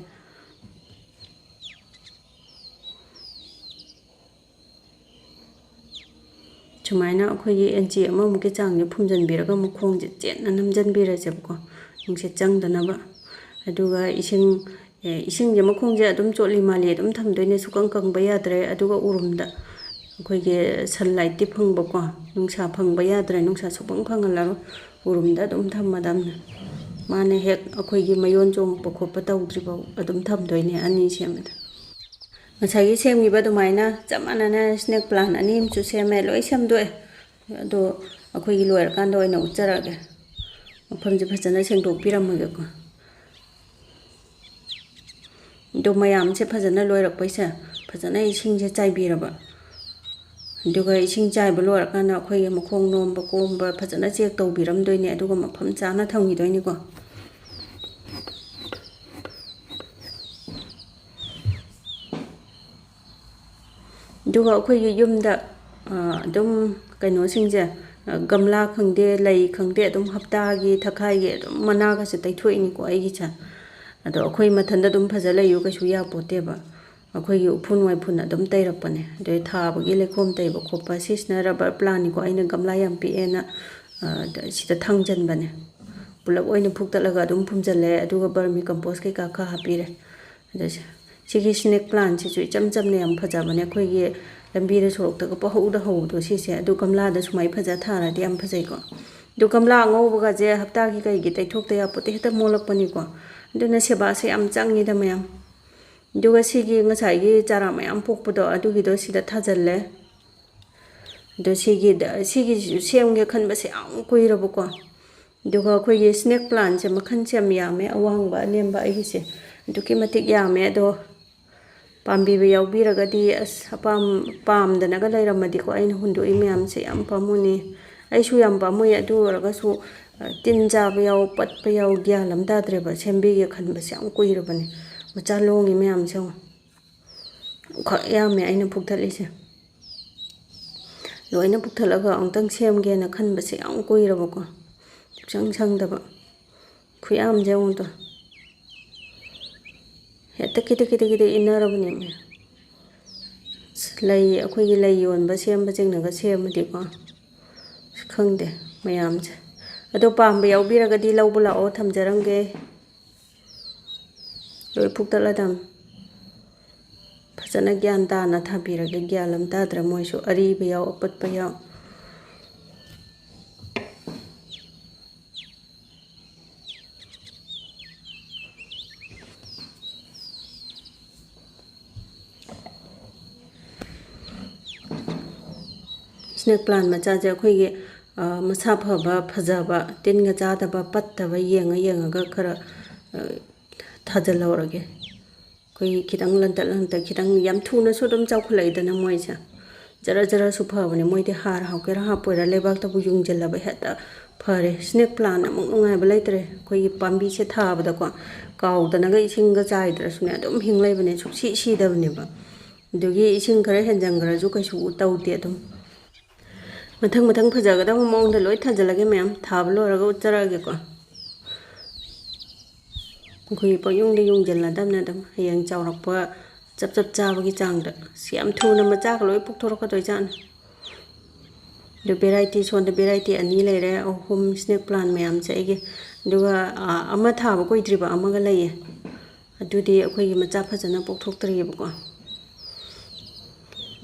ꯁꯨꯃꯥꯏꯅ ꯑꯩꯈꯣꯏꯒꯤ ꯏꯟꯆꯤ ꯑꯃꯃꯨꯛꯀꯤ ꯆꯥꯡꯁꯦ ꯐꯨꯝꯖꯤꯟꯕꯤꯔꯒ ꯃꯈꯣꯡꯁꯦ ꯆꯦꯠꯅ ꯅꯝꯁꯤꯟꯕꯤꯔꯁꯦꯕꯀꯣ, ꯅꯨꯡꯁꯤꯠ ꯆꯪꯗꯅꯕ꯫ ꯑꯗꯨꯒ ꯏꯁꯤꯡ, ꯑꯦ, ꯏꯁꯤꯡꯁꯦ ꯃꯈꯣꯡꯁꯦ ꯑꯗꯨꯝ ꯆꯣꯠꯂꯤ ꯃꯥꯜꯂꯤ ꯑꯗꯨꯝ ꯊꯝꯗꯣꯏꯅꯦ, ꯁꯨꯛꯀꯪ ꯀꯪꯕ ꯌꯥꯗ꯭ꯔꯦ꯫ ꯑꯗꯨꯒ ꯎꯔꯨꯝꯗ, ꯑꯩꯈꯣꯏꯒꯤ ꯁꯟꯂꯥꯏꯠꯇꯤ ꯐꯪꯕꯀꯣ, ꯅꯨꯡꯁꯥ ꯐꯪꯕ ꯌꯥꯗ꯭ꯔꯦ, ꯅꯨꯡꯁꯥ ꯁꯨꯛꯐꯪ ꯐꯪꯍꯜꯂꯔꯣꯏ, ꯎꯔꯨꯝꯗ ꯑꯗꯨꯝ ꯊꯝꯃꯗꯕꯅꯦ꯫ ꯃꯥꯅ ꯍꯦꯛ ꯑꯩꯈꯣꯏꯒꯤ ꯃꯌꯣꯟ ꯆꯣꯡꯉꯛꯄ ꯈꯣꯠꯄ ꯇꯧꯗ꯭ꯔꯤꯐꯥꯎ ꯑꯗꯨꯝ ꯊꯝꯗꯣꯏꯅꯦ ꯑꯅꯤ ꯁꯦꯝꯕꯗ꯫ ꯉꯁꯥꯏꯒꯤ ꯁꯦꯝꯈꯤꯕ ꯑꯗꯨꯃꯥꯏꯅ ꯆꯞ ꯃꯥꯟꯅꯅ ꯁ꯭ꯅꯦꯛ ꯄ꯭ꯂꯥꯟ ꯑꯅꯤ ꯑꯃꯁꯨ ꯁꯦꯝꯃꯦ, ꯂꯣꯏ ꯁꯦꯝꯗꯣꯛꯑꯦ꯫ ꯑꯗꯣ ꯑꯩꯈꯣꯏꯒꯤ ꯂꯣꯏꯔꯀꯥꯟꯗ ꯑꯣꯏꯅ ꯎꯠꯆꯔꯛꯑꯒꯦ꯫ ꯃꯐꯝꯁꯦ ꯐꯖꯅ ꯁꯦꯡꯗꯣꯛꯄꯤꯔꯝꯃꯒꯦꯀꯣ꯫ ꯑꯗꯣ ꯃꯌꯥꯝꯁꯦ ꯐꯖꯅ ꯂꯣꯏꯔꯛꯄꯩꯁꯦ ꯐꯖꯅ ꯏꯁꯤꯡꯁꯦ ꯆꯥꯏꯕꯤꯔꯕ꯫ ꯑꯗꯨꯒ ꯏꯁꯤꯡ ꯆꯥꯏꯕ ꯂꯣꯏꯔꯀꯥꯟꯗ ꯑꯩꯈꯣꯏꯒꯤ ꯃꯈꯣꯡ ꯅꯣꯝꯕ ꯀꯣꯝꯕ ꯐꯖꯅ ꯆꯦꯛ ꯇꯧꯕꯤꯔꯝꯗꯣꯏꯅꯦ, ꯑꯗꯨꯒ ꯃꯐꯝ ꯆꯥꯅ ꯊꯝꯈꯤꯗꯣꯏꯅꯤꯀꯣ꯫ ꯑꯗꯨꯒ ꯑꯩꯈꯣꯏꯒꯤ ꯌꯨꯝꯗ, ꯑ, ꯑꯗꯨꯝ ꯀꯩꯅꯣꯁꯤꯡꯁꯦ, ꯑ, ꯒꯝꯂꯥ ꯈꯪꯗꯦ, ꯂꯩ ꯈꯪꯗꯦ, ꯑꯗꯨꯝ ꯍꯞꯇꯥꯒꯤ, ꯊꯈꯥꯏꯒꯤ ꯑꯗꯨꯝ ꯃꯅꯥꯒꯁꯦ ꯇꯩꯊꯣꯛꯏꯅꯤꯀꯣ ꯑꯩꯒꯤꯁꯦ꯫ ꯑꯗꯣ ꯑꯩꯈꯣꯏ ꯃꯊꯟꯇ ꯑꯗꯨꯝ ꯐꯖ ꯂꯩꯌꯨ ꯀꯩꯁꯨ ꯌꯥꯄꯣꯠꯇꯦꯕ꯫ ꯑꯩꯈꯣꯏꯒꯤ ꯎꯐꯨꯟ ꯋꯥꯏꯐꯨꯟ ꯑꯗꯨꯝ ꯇꯩꯔꯛꯄꯅꯦ꯫ ꯑꯗꯩ ꯊꯥꯕꯒꯤ ꯂꯩꯈꯣꯝ ꯇꯩꯕ ꯈꯣꯠꯄ, ꯁꯤꯁꯤꯅ ꯔꯕꯔ ꯄ꯭ꯂꯥꯟꯅꯤꯀꯣ, ꯑꯩꯅ ꯒꯝꯂꯥ ꯌꯥꯝ ꯄꯤꯛꯑꯦꯅ, ꯑ, ꯁꯤꯗ ꯊꯥꯡꯖꯟꯕꯅꯦ꯫ ꯄꯨꯂꯞ ꯑꯣꯏꯅ ꯐꯨꯛꯇꯠꯂꯒ ꯑꯗꯨꯝ ꯐꯨꯝꯖꯜꯂꯦ, ꯑꯗꯨꯒ ꯕꯔꯃꯤ ꯀꯝꯄꯣꯁ ꯀꯩꯀꯥ ꯈꯔ ꯍꯥꯞꯄꯤꯔꯦ꯫ ꯑꯗ ꯁꯤ-, ꯁꯤꯒꯤ ꯁ꯭ꯅꯦꯛ ꯄ꯭ꯂꯥꯟꯁꯤꯁꯨ ꯏꯆꯝ ꯆꯝꯅ ꯌꯥꯝ ꯐꯖꯕꯅꯦ, ꯑꯩꯈꯣꯏꯒꯤ ꯂꯝꯕꯤꯗ ꯁꯣꯔꯣꯛꯇꯒ ꯄꯪꯍꯧꯗ ꯍꯧꯕꯗꯣ ꯁꯤꯁꯦ꯫ ꯑꯗꯨ ꯒꯝꯂꯥꯗ ꯁꯨꯃꯥꯏꯅ ꯐꯖ ꯊꯥꯔꯗꯤ ꯌꯥꯝ ꯐꯖꯩꯀꯣ꯫ ꯑꯗꯨ ꯒꯝꯂꯥ ꯑꯉꯧꯕꯒꯁꯦ ꯍꯞꯇꯥꯒꯤ ꯀꯩꯒꯤ ꯇꯩꯊꯣꯛꯇ ꯌꯥꯄꯣꯠꯇꯦ, ꯍꯦꯛꯇ ꯃꯣꯠꯂꯛꯄꯅꯤꯀꯣ꯫ ꯑꯗꯨꯅ ꯁꯦꯕꯥꯁꯦ ꯌꯥꯝ ꯆꯪꯉꯤꯗ ꯃꯌꯥꯝ꯫ ꯑꯗꯨꯒ ꯁꯤꯒꯤ ꯉꯁꯥꯏꯒꯤ ꯆꯥꯔꯥ ꯃꯌꯥꯝ ꯄꯣꯛꯄꯗꯣ ꯑꯗꯨꯒꯤꯗꯣ ꯁꯤꯗ ꯊꯥꯖꯜꯂꯦ꯫ ꯑꯗꯣ ꯁꯤꯒꯤꯗ, ꯁꯤꯒꯤꯁꯤꯁꯨ ꯁꯦꯝꯒꯦ ꯈꯟꯕꯁꯦ ꯌꯥꯝ ꯀꯨꯏꯔꯕꯀꯣ꯫ ꯑꯗꯨꯒ ꯑꯩꯈꯣꯏꯒꯤ ꯁ꯭ꯅꯦꯛ ꯄ꯭ꯂꯥꯟꯁꯦ ꯃꯈꯜꯁꯦ ꯌꯥꯝ ꯌꯥꯝꯃꯦ, ꯑꯋꯥꯡꯕ ꯑꯅꯦꯝꯕ ꯑꯩꯒꯤꯁꯦ ꯑꯗꯨꯛꯀꯤ ꯃꯇꯤꯛ ꯌꯥꯝꯃꯦ꯫ ꯑꯗꯣ ꯄꯥꯝꯕꯤꯕ ꯌꯥꯎꯕꯤꯔꯒꯗꯤ, ꯑꯁ, ꯑꯄꯥꯝ-, ꯄꯥꯝꯗꯅꯒ ꯂꯩꯔꯝꯃꯗꯤꯀꯣ, ꯑꯩꯅ ꯍꯨꯟꯗꯣꯛꯏ ꯃꯌꯥꯝꯁꯦ ꯌꯥꯝ ꯄꯥꯝꯃꯨꯅꯤ꯫ ꯑꯩꯁꯨ ꯌꯥꯝ ꯄꯥꯝꯃꯨꯏ꯫ ꯑꯗꯨ ꯑꯣꯏꯔꯒꯁꯨ, ꯑ, ꯇꯤꯟ ꯆꯥꯕ ꯌꯥꯎ, ꯄꯠꯄ ꯌꯥꯎ, ꯒ꯭ꯌꯥꯟ ꯑꯃ ꯇꯥꯗ꯭ꯔꯦꯕ꯫ ꯁꯦꯝꯕꯤꯒꯦ ꯈꯟꯕꯁꯦ ꯌꯥꯝ ꯀꯨꯏꯔꯕꯅꯦ꯫ ꯃꯆꯥ ꯂꯣꯡꯉꯤ ꯃꯌꯥꯝꯁꯦ ꯌꯦꯡꯉꯣ꯫ ꯈ꯭ꯋꯥꯏ ꯌꯥꯝꯃꯦ ꯑꯩꯅ ꯐꯨꯛꯊꯠꯂꯤꯁꯦ꯫ ꯂꯣꯏꯅ ꯐꯨꯛꯊꯠꯂꯒ ꯑꯃꯨꯛꯇꯪ ꯁꯦꯝꯒꯦꯅ ꯈꯟꯕꯁꯦ ꯌꯥꯝ ꯀꯨꯏꯔꯕꯀꯣ꯫ ꯁꯨꯛꯁꯪ ꯁꯪꯗꯕ꯫ ꯈꯨꯌꯥꯝꯁꯦ ꯌꯦꯡꯉꯨꯗꯣ꯫ ꯍꯦꯛꯇ ꯈꯤꯇ ꯈꯤꯇ ꯈꯤꯇ ꯏꯟꯅꯔꯕꯅꯦꯃꯤ꯫ ꯑꯁ, ꯂꯩ, ꯑꯩꯈꯣꯏꯒꯤ ꯂꯩ ꯌꯣꯟꯕ ꯁꯦꯝꯕꯁꯤꯡꯅꯒ ꯁꯦꯝꯃꯗꯤꯀꯣ꯫ ꯑꯁ, ꯈꯪꯗꯦ ꯃꯌꯥꯝꯁꯦ꯫ ꯑꯗꯣ ꯄꯥꯝꯕ ꯌꯥꯎꯕꯤꯔꯒꯗꯤ ꯂꯧꯕ ꯂꯥꯛꯑꯣ, ꯊꯝꯖꯔꯝꯒꯦ꯫ ꯂꯣꯏ ꯐꯨꯛꯇꯠꯂꯗꯝ꯫ ꯐꯖꯅ ꯒ꯭ꯌꯥꯟ ꯇꯥꯅ ꯊꯥꯕꯤꯔꯒꯦ꯫ ꯒ꯭ꯌꯥꯟ ꯑꯃ ꯇꯥꯗ꯭ꯔꯦ ꯃꯣꯏꯁꯨ, ꯑꯔꯤꯕ ꯌꯥꯎ, ꯑꯄꯠꯄ ꯌꯥꯎ꯫ Snake plant ꯃꯆꯥꯁꯦ ꯑꯩꯈꯣꯏꯒꯤ, ꯑ, ꯃꯁꯥ ꯐꯕ, ꯐꯖꯕ, ꯇꯤꯟꯒ ꯆꯥꯗꯕ, ꯄꯠꯇꯕ ꯌꯦꯡꯉ ꯌꯦꯡꯉꯒ ꯈꯔ, ꯑ, ꯊꯥꯖꯤꯜꯍꯧꯔꯒꯦ꯫ ꯑꯩꯈꯣꯏꯒꯤ ꯈꯤꯇꯪ ꯂꯟꯇꯛ ꯂꯟꯇꯛ, ꯈꯤꯇꯪ ꯌꯥꯝ ꯊꯨꯅꯁꯨ ꯑꯗꯨꯝ ꯆꯥꯎꯈꯠꯂꯛꯏꯗꯅ ꯃꯣꯏꯁꯦ꯫ ꯖꯔ ꯖꯔꯁꯨ ꯐꯕꯅꯦ꯫ ꯃꯣꯏꯗꯤ ꯍꯥꯔ ꯍꯥꯞꯀꯦꯔꯥ ꯍꯥꯞꯄꯣꯏꯔꯥ, ꯂꯩꯕꯥꯛꯇꯕꯨ ꯌꯨꯡꯁꯤꯜꯂꯕ ꯍꯦꯛꯇ ꯐꯔꯦ꯫ Snake plant ꯑꯃꯨꯛ ꯅꯨꯡꯉꯥꯏꯕ ꯂꯩꯇ꯭ꯔꯦ꯫ ꯑꯩꯈꯣꯏꯒꯤ ꯄꯥꯝꯕꯤꯁꯦ ꯊꯥꯕꯗꯀꯣ, ꯀꯥꯎꯗꯅꯒ ꯏꯁꯤꯡꯒ ꯆꯥꯏꯗ꯭ꯔꯁꯨꯅꯦ, ꯑꯗꯨꯝ ꯍꯤꯡ ꯂꯩꯕꯅꯦ, ꯁꯨꯡꯁꯤ ꯁꯤꯗꯕꯅꯦꯕ꯫ ꯑꯗꯨꯒꯤ ꯏꯁꯤꯡ ꯈꯔ ꯍꯦꯟꯖꯟꯈ꯭ꯔꯁꯨ ꯀꯩꯁꯨ ꯇꯧꯗꯦ꯫ ꯑꯗꯨꯝ ꯃꯊꯪ ꯃꯊꯪ ꯐꯖꯒꯗꯕ ꯃꯑꯣꯡꯗ ꯂꯣꯏ ꯊꯥꯖꯤꯜꯂꯒꯦ ꯃꯌꯥꯝ꯫ ꯊꯥꯕ ꯂꯣꯏꯔꯒ ꯎꯠꯆꯔꯛꯑꯒꯦꯀꯣ꯫ ꯑꯩꯈꯣꯏꯒꯤ ꯄꯪꯌꯨꯡꯗ ꯌꯨꯡꯁꯤꯜꯂꯗꯕꯅꯦ ꯑꯗꯨꯝ꯫ ꯍꯌꯦꯡ ꯆꯥꯎꯔꯛꯄ ꯆꯞ ꯆꯞ ꯆꯥꯕꯒꯤ ꯆꯥꯡꯗ꯫ ꯑꯁ, ꯌꯥꯝ ꯊꯨꯅ ꯃꯆꯥꯒ ꯂꯣꯏ ꯄꯣꯛꯊꯣꯔꯛꯀꯗꯣꯏꯖꯥꯠꯅꯤ꯫ ꯑꯗꯨ variety, ꯁꯣꯝꯗ variety ꯑꯅꯤ ꯂꯩꯔꯦ, ꯑꯍꯨꯝ, snake plant ꯃꯌꯥꯝꯁꯦ ꯑꯩꯒꯤ꯫ ꯑꯗꯨꯒ, ꯑ, ꯑꯃ ꯊꯥꯕ ꯀꯨꯏꯗ꯭ꯔꯤꯕ ꯑꯃꯒ ꯂꯩꯌꯦ꯫ ꯑꯗꯨꯗꯤ ꯑꯩꯈꯣꯏꯒꯤ ꯃꯆꯥ ꯐꯖꯅ ꯄꯣꯛꯊꯣꯛꯇ꯭ꯔꯤꯑꯕꯀꯣ꯫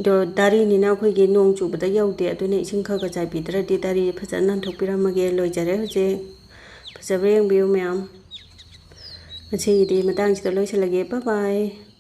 ꯑꯗꯣ ꯗꯥꯔꯤꯅꯤꯅ ꯑꯩꯈꯣꯏꯒꯤ ꯅꯣꯡ ꯆꯨꯕꯗ ꯌꯧꯗꯦ, ꯑꯗꯨꯅ ꯏꯁꯤꯡ ꯈꯔ ꯈꯔ ꯆꯥꯏꯕꯤꯗ꯭ꯔꯗꯤ ꯗꯥꯔꯤ ꯐꯖꯅ ꯅꯥꯟꯊꯣꯛꯄꯤꯔꯝꯃꯒꯦ꯫ ꯂꯣꯏꯖꯔꯦ ꯍꯧꯖꯤꯛ꯫ ꯐꯖꯕ꯭ꯔꯥ ꯌꯦꯡꯕꯤꯌꯨ ꯃꯌꯥꯝ꯫ ꯉꯁꯤꯒꯤꯗꯤ ꯃꯇꯥꯡꯁꯤꯗ ꯂꯣꯏꯁꯤꯜꯂꯒꯦ꯫ Bye bye꯫